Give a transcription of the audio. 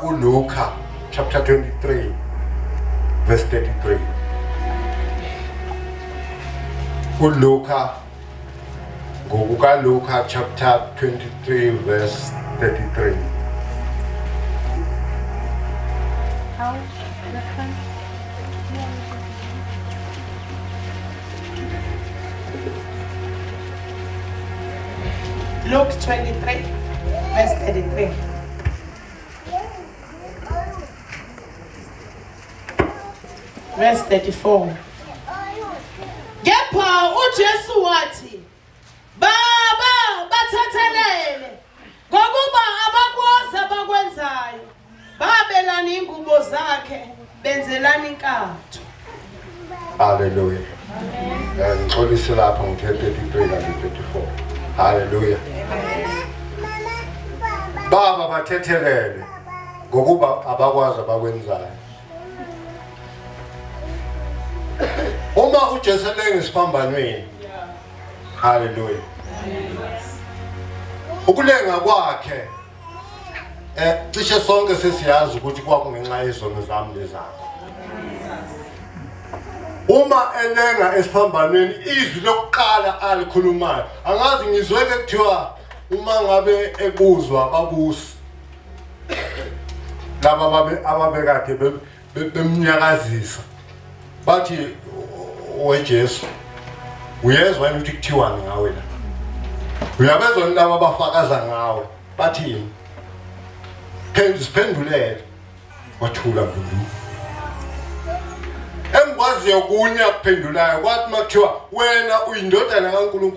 kuLuka chapter 23 verse 33. kuLuka, ngokukaLuka chapter 23 verse 33. Luke 23 verse 33. Verse 34. Kepha uJesu wathi, Baba, bathethelele, ngokuba abakwazi abakwenzayo. Babelana ingubo zakhe, benzelana inkatho. Hallelujah. Amen. Ngixolise lapho ngithe 33 kanti 34. Hallelujah. Baba, bathethelele ngokuba abakwazi abakwenzayo. Uma uJesu elenga esiphambanweni, hallelujah, ukulenga kwakhe cishe sonke sesiyazi ukuthi kwakungenxa yezono zami nezakho. Uma elenga esiphambanweni, izwi lokuqala alikhulumayo, angazi ngizweke kuthiwa uma ngabe ebuzwa ababusi laba ababekade bemnyakazisa, bathi weJesu, uyezwa yini ukuthi kuthiwani ngawe la? Uyabezwa yini laba abafakaza ngawe? Bathini? Siphendulele. Wathula mbulu. Engikwaziyo kunye akuphendulayo, kwathi makuthiwa wena uyindodana kaNkulunkulu.